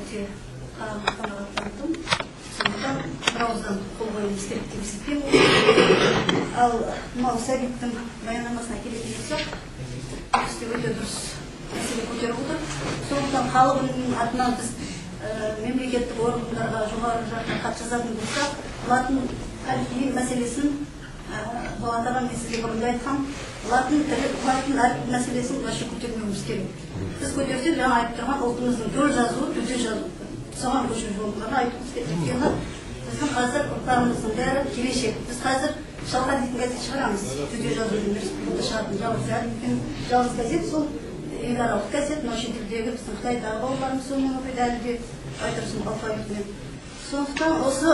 Өте қанағаттандым. Сондықтан бір ауыздан қол қоюымыз керек деп есептеймін. Ал мынау Сәбиттің баяндамасына келетін болсақ, бұл кісі өте дұрыс мәселе көтеріп отыр. Сондықтан халық үнінің атынан біз мемлекеттік органдарға, жоғары жаққа хат жазатын болсақ, латын әліпби мәселесін, Болат аға, мен сізге бұрын да айтқам, латын тілі, латын әрпі мәселесін вообще көтермеуіміз керек. Біз көтерсек, жаңа айтып тұрған ұлтымыздың төл жазуы төте жазу, соған көшу жолдарын айтуымыз керек. Өйткені біздің қазір ұрпағымыздың бәрі келешек. Біз қазір «Шалқар» дейтін газет шығарамыз, төте жазумен республикада шығатын жалғыз әріппен жалғыз газет, сол еларалық газет. Мынау шетелдегі, біздің Қытайдағы бауырларымыз сонымен оқиды әлі де, Байтұрсынов алфавитімен. Сондықтан осы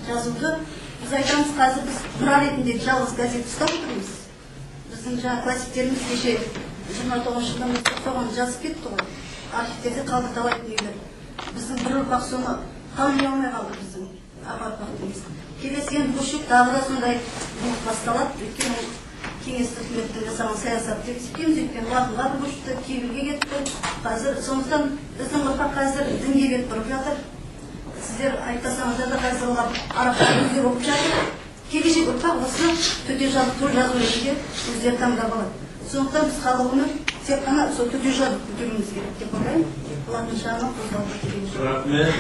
жазуды біз айтамыз, қазір біз мұра ретінде жалғыз газет ұстап отырмыз. Біздің жаңа классиктеріміз кеше 29-жылдан бастап соған жазып кетті ғой, архивтерде қалды талай дүниелер. Біздің бір ұрпақ соны тани алмай қалды, біздің аға ұрпақ дейміз. Келесі енді көшіп, тағы да сондай бұлт басталады, өйткені ол кеңестік үкіметтің жасаған саясаты деп есептейміз. Өйткені латынға да көшті, кириллге кетті қазір. Сондықтан біздің ұрпақ қазір дінге бет бұрып жатыр. Сіздер айтпасаңыздар да, қазір олар араб өздері оқып жатыр. Келешек ұрпақ осы төте жазу, төл жазу ретінде өздері таңдап алады. Сондықтан біз халық үні тек қана сол төте жазу көтеруіміз керек деп ойлаймын. Латыншаны қозғауға керегі жоқ. Рахмет.